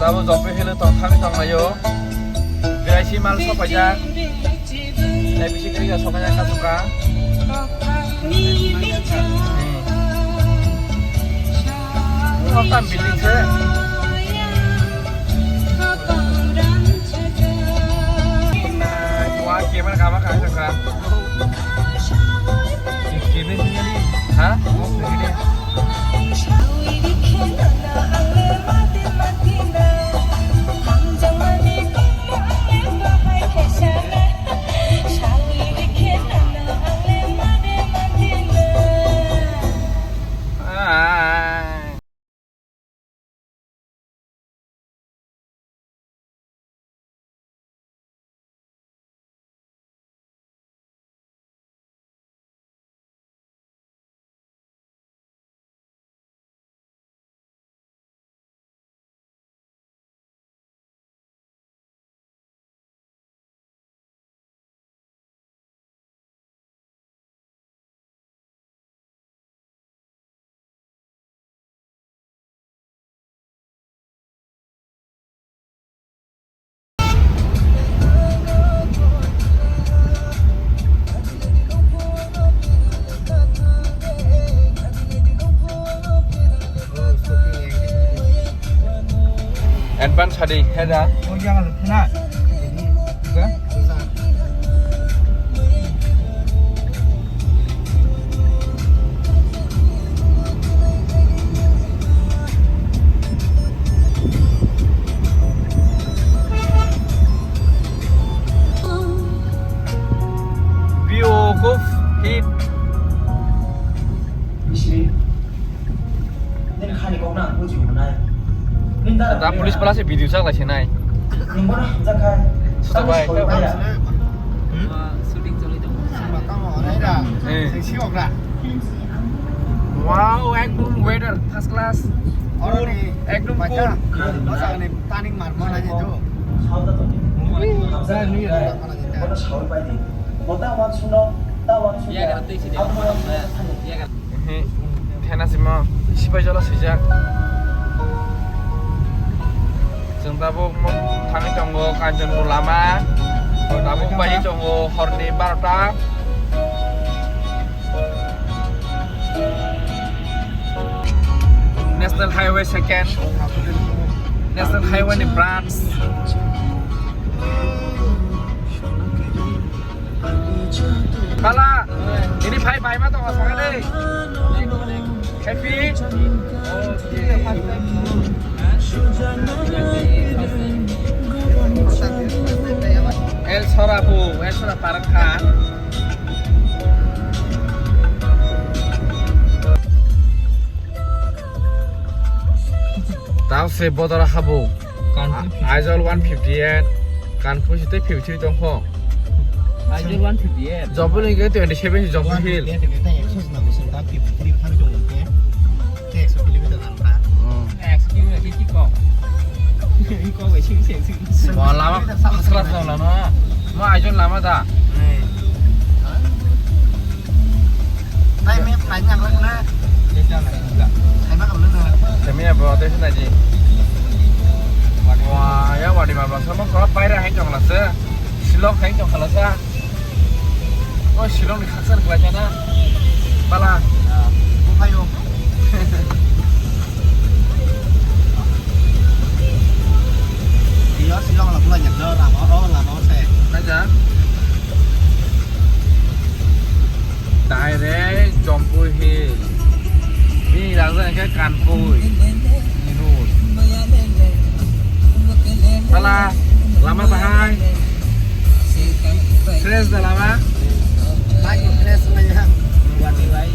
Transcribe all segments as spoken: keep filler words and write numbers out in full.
Tabo Jompi Hill tong thangwi tonglaio. Biraisi mal sopaijak. Tei bisi kiri sopaijak kachuka. Hmm. Tam building se. Tua camera kama kha kha. Camera ni ha? Advance hadi, heda. Oh, jangan lupa, nak. Ini juga. View of hip. Nini khani kokno ang buji hwnai. Nini dara Da police pala se video chak lai se nai. Nini bono hamjak khai. Suta bai. Tamo soi maya. Hmm? Shooting choli tongo. Eh. Wow, ekdom weather first class. Cool, ekdom cool. Khani maya. Taning mar mana je to. Saoda to. Hamjak khai. Bono sawi pai di. Bo ta wan suno, ta wan suno. Iya, ngerti sih dia. Abo wan suno. Iya, kan. Ehe, thena simo, sipai jola sijak. Chwng tabuk mo thangwi tongo Kanchanpur lama. Tabuk bai tongo horni barota. National Highway second. National Highway ni branch. Bala, ini phai bai ma tongo sakale. Happy? El Sora bu, El Sora parang kha. Tao se bodora habo. Kanpui A-, Aizawl one fifty-eight, Kanpui site fifty-three tongkho. Aizawl one fifty-eight. Jompu ni ke twenty-seven si Jompu Hill. One fifty-eight ni tang ekso sina musun ta fifty-three thang jong ke. Te ekso kilometer lang ta. Hmm. Ekso kilometer ki kok. Kok bai sing sing sing. Bo lama first class jong lama. Mo Aizawl lama da. Hmm. Time map naina nang na. Time map nang na. Time map bo tei sina ji. Wa ya wadi ma ba sama ko pai ra hai jong la se. Shillong hai jong la sa. O Shillong ni khaksa ni kwlai na. Bala. Bo phaio. Iyo Shillong la kwlai ya lama o lama o se. Kaja. Direct Jompu Hill. Bini rajani khe Kanpui ni road. Sala, lama bahai. Fresh da lama? Bai, fresh wngya. Wati bai.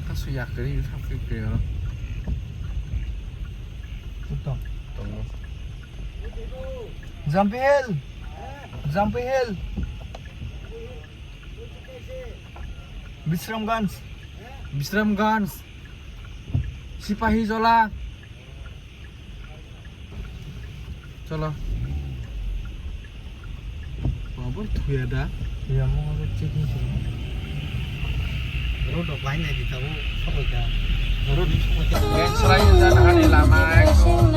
Kasu yakri, yakri kaya. Tongo. Jompu Hill. Jompu Hill. Bisramganj. Bisramganj. Sipahijola. Cholo. Wabur thuya da. Road rok bahai nai di tabuk, sokoika. Road sokoika. Landslide jana hani lama ekdom.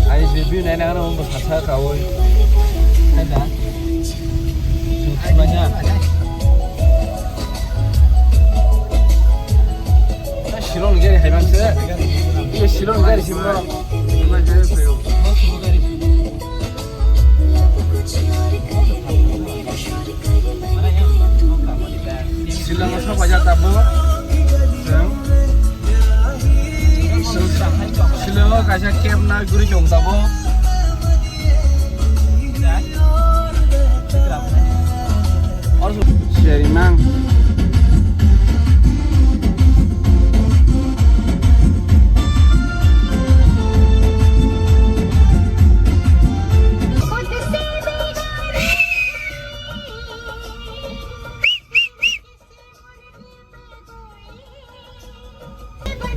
Ai, review naina ano, bo sasa kawi. Ada. Sumanya. Shillong gari hai man se. Ye Shillong gari sim ro. Shillong o sok paijak tabuk. Shillong o kaisa camp na guri chong tabuk. Seri mang.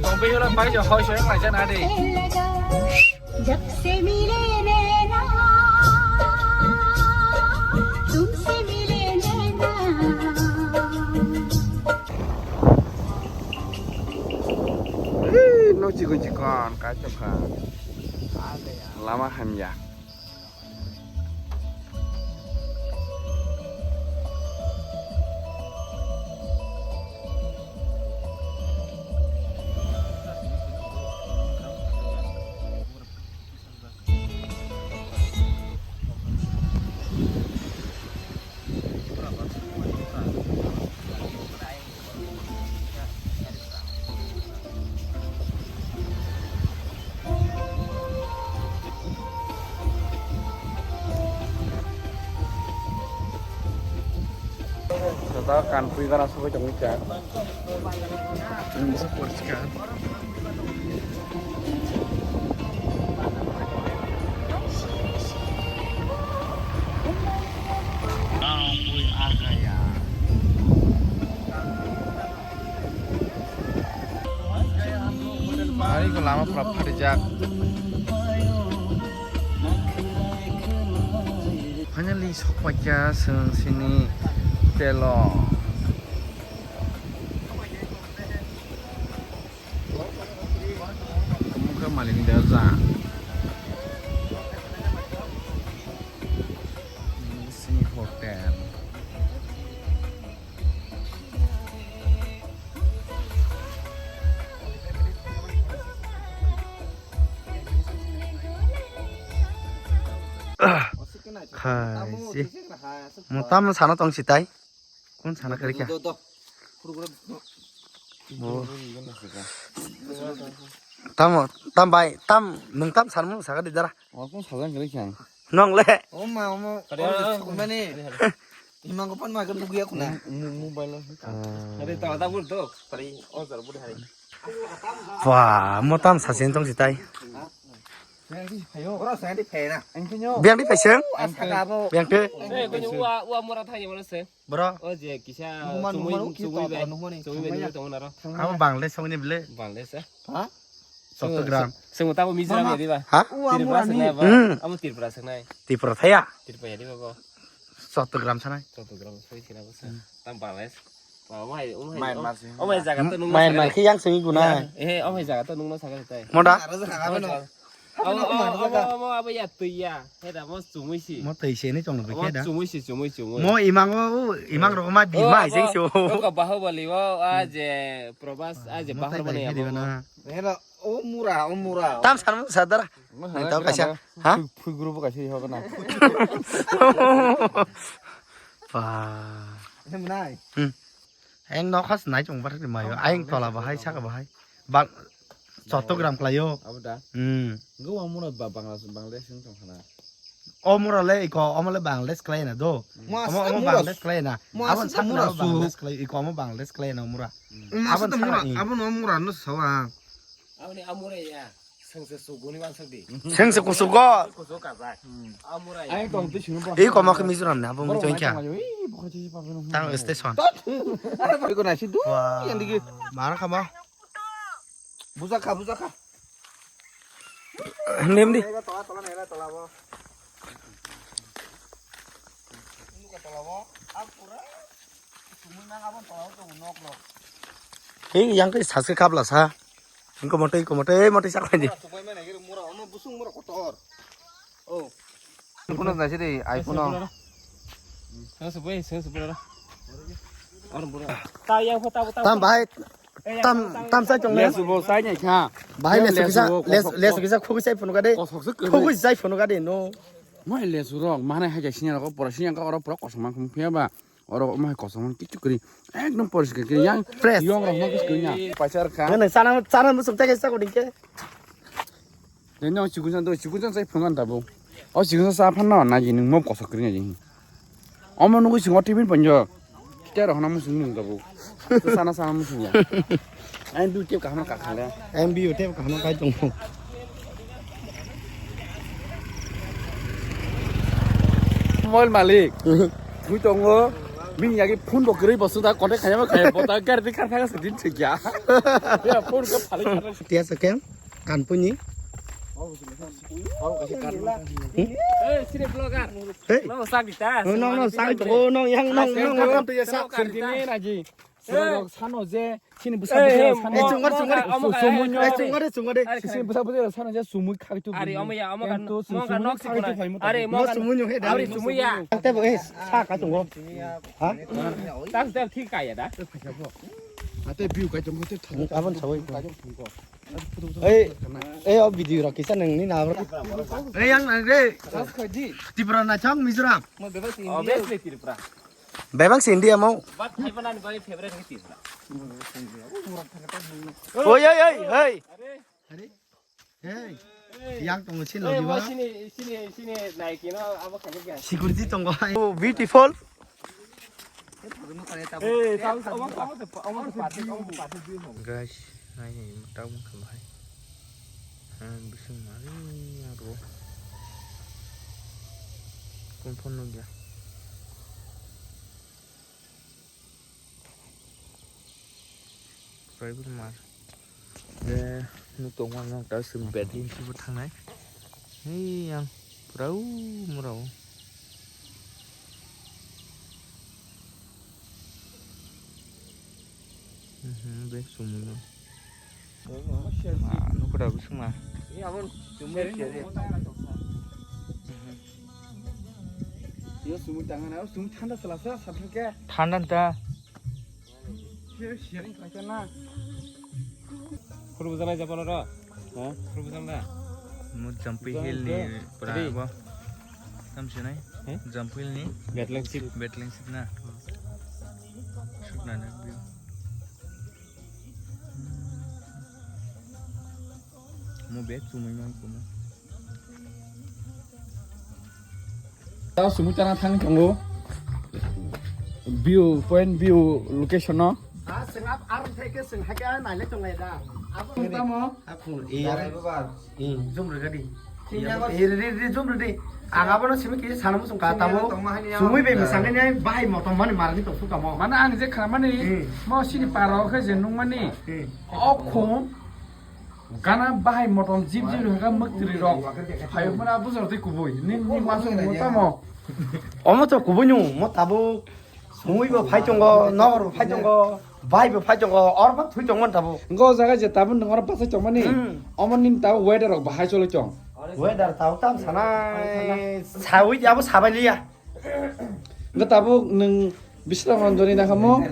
Tongpui hwnwi pai se hoi se wng laijak na de. जब से मिले नैना, तुमसे मिले नैना। Ih, no chikon chikon, kachok kha. Lama hamya. Joto kanpui gana sogwi tongwi kha. Ang bisa porska. Ari ko lama pura pharijak. Finally, sokphaikha chwng sini hotel o. Omo khe malik ni doja. Sini hotel. Khaisi. Mo tamo sana tong si tai. Kun sana kari kya? Do, do. Puru, puru, puru. Bo. Tamo, tam bai, tam, nung tam sana mo saka di dara. Wa kun sajan kari kya? Nong le. O ma, o ma. Kari, o, kari, kari. Mani. Imang ko pan ma kan bugia kuna. Mo-, mo-, mobile lo. Ah. Kari to, ta bur to. Kari, o jar bur hari. Wah, mo tam sasin tong si tai. Ora saya di phe na. Biang di phe seng? Asa ka bo. Biang di. Eh, kuni wa, wa mora thang ya mana se? Bro. O je kisa. Numan, chumui, numan, chumui ki bai. Numan ni. Chumui bai, numan tong na ro. Abo Bangladesh song ni bile. Bangladesh, eh? Ha? Chattogram. Seng ta bo Mizoram ya di ba? Ha? Tripura seng nai ba? Hmm. Abo Tripura seng nai. Tripura thaya? Tripura ya di ba bo? Chattogram sanai. Chattogram soi sina bo se. Hmm. Tam Bangladesh. Myanmar se. O mai jaga to nungna Myanmar khe yang sengwi guna. Eh, o mai jaga to nungna sakha tai. Moda? Aro jaga no. Abo, abo, abo, abo ya twi ya. He da mo chumui si. Mo twi se ni chong bai khe da. Chumui si, chumui, chumui. Mo imang o, imang ro ma bi ma jeng so. O ka Bahubali o a je Probas a je bahar bani abo. He da o mura, o mura. Tam san mo sadar. Nang tau kaisa. Ha? Phui guru bo kaisa ho na. Pa. He mnai. Hmm. Ayang nokha se nai chong bathakni mayo. Ayang tola bahai, saka bahai. Bang, chottogram klaio. Abo da? Hmm. Go ang mura ba Bangla-, Bangladesh wng tong khana. O mura le iko, omo le Bangladesh klai na do. Mo Omo, aswk omo mura Bangladesh su-, klai na. Mo Abo aswk sakna mura abo su-, Bangladesh klai, iko omo Bangladesh klai na mura. Mo aswk Abo mura, sakni. Abo no mura no sawa. Aboni amura ya. Sengse suguni wansuk di. Sengse kusugo. Kusuk kajak. Amura ya. Ayang tong twi sino bo. Iko mo khe Mizoram na, abo Borok Mizoram nai kya. Tong ayo, ih, bokha chi pa beno. Tang station. Are bari ko nai si du. Wah, yang digi. Mara khama. Buja kha, buja kha. Nim di. Nega tola, tola, nega tola bo. Nega tola bo. Ang pura. Sumui nang abon tola to nok lo. Hei, yang kai saske kapla sa. Engko moto, engko moto, eh, moto sak lagi. Mura, sumui mana giri mura, ono busung mura kotor. Oh. Iphone na sini, iPhone. Seng seng seng seng. Tam bahai, tam, tam sai chong le. Lesu bo sai nya kha. Bahai lesu kisa, les, lesu kisa khugui sai phunu kade. Khugui sai phunu kade, no. Moi lesu rok, mana hai sini rok, pura sini ka oro pura kosong mang khum phiya ba. Oro mo hai kosong mang kichu kri. Ekdom poriskar kri yang. Fresh. Yong rok mang kichu kri ya. Paisa rok kha. Nang sana, sana musuk tege sa ko dingke. Dai no chikun san do, chikun san sai phungan tabo. O chikun san sa phan no na ji nung mom kosok kri na ji. Omo nungui singo tibin ponjo. Kita rohna musung nung tabo. To sana sana musung ya. Ain du tep kahma ka khale. M B U tep kahma kai tong. Mol malik. Thui tongo. Bini yagi phone bo kwrwi bo suda contact khayama khaya bo ta gari de kar khaga se din thikya. Ya phone ko phali khana. Tiya se kem? Kanpuni. Hey, sini vlogger. Hey. No, sak di ta. No, no, no, sak di. Oh, no, yang, no, no, no. Kan tu ya sak sendiri lagi. Sano je, sini busa busa sano. Eh, chungar, chungar. Sumui. Eh, chungar, chungar. Sini busa busa sano je sumui khak tu. Ari, omo ya, omo kan, omo kan nok sikuna. Ari, omo kan. Sumui nyo he da. Ari, sumui ya. Tante bo, eh, sak ka chungo. Ha? Tante thik kaya da. Ate view kai chungo te thang. Abon sawai. Ei, ei, o video rok kisa nang ni na bro. Ei, yang nang re. Tripura na chang Mizoram. Obviously Tripura. Bebak si India mau. But hai bana ni bari favorite ni Tripura. Oi, oi, oi, oi. Are. Hey. Yang tong sin lo diwa. Sini, sini, sini naiki no abo khaje kya. Security tongo. Oh, beautiful. Guys, nai ni tau wngkha bahai. Bising mari aro. Confirm nugya. Prai bumar. Je nuk tongma nok ta sum bedroom sibo thangnai. Hei yang pura u mura o. Mhm, bek sumui no. Ma, nuk da bising ma. Ni abon sumui sere. Mhm. Yo sumui tangana, sumui thanda salasa, sathang ke. Thanda ta. Khuru bujana jabo noro? Ha? Khuru bujana da? Mo Jampui Hill ni pura bo. Tam sinai? He? Jampui Hill ni? Betling sip. Betling sip na? Sukna na view. Mo bag chumui mang kumo. Tao sumui tana thang tongo. View, point view location no. Ha, sengap arung theke seng hake naile tonglai da. Abo tamo. Aku iya. Hmm, zoom rega di. Iya, ri, ri, ri, zoom rega di. Ang abono simi kisi sana musung ka tamo. Sumui be misangni bahai motom mani marani tong sukamo. Mana ang je khamani. Hmm. Mo sini paro khe je nungmani. Hmm. O khum gana bahai motom jib jib haka maktri rok. Hayo mana bujor tei kubui. Ni, ni masuk mo tamo. Omo to kubui nung, mo tabuk. Sumui bo phai tongo, nogor bo phai tongo, bai bo phai tongo, or bo thui tongo tabo. Ngo jaga je tabo nung or bachai tongmani. Hmm. Omo nin tabo weather rok bahai choli tong. Weather tabo tam sanai, sawi abo sabai liya. Ngo tabo nung Bisramganj ni dakha mo.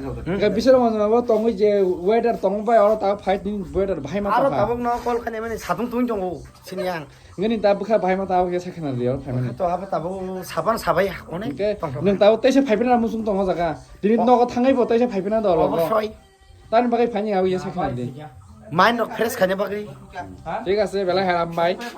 Bisramganj bo tongwi je weather tong bai oro ta fight ni weather bahai ma Aro ta. Tabuk no call khani mani satung tung tongo sini ang. Ngani ta bwkha bahai ma ta ya sakhe na liyo phai mani. To abo tabuk saban sabai hako ne. Nung ta teisa phai phina musung tongo jaga. Dini nogo thangai bo teisa phai phina do. Obosoi. Tani bagwi phani abo ya sakhe na di. Mind rok fresh khani bagwi. Thik ase belai haram bai.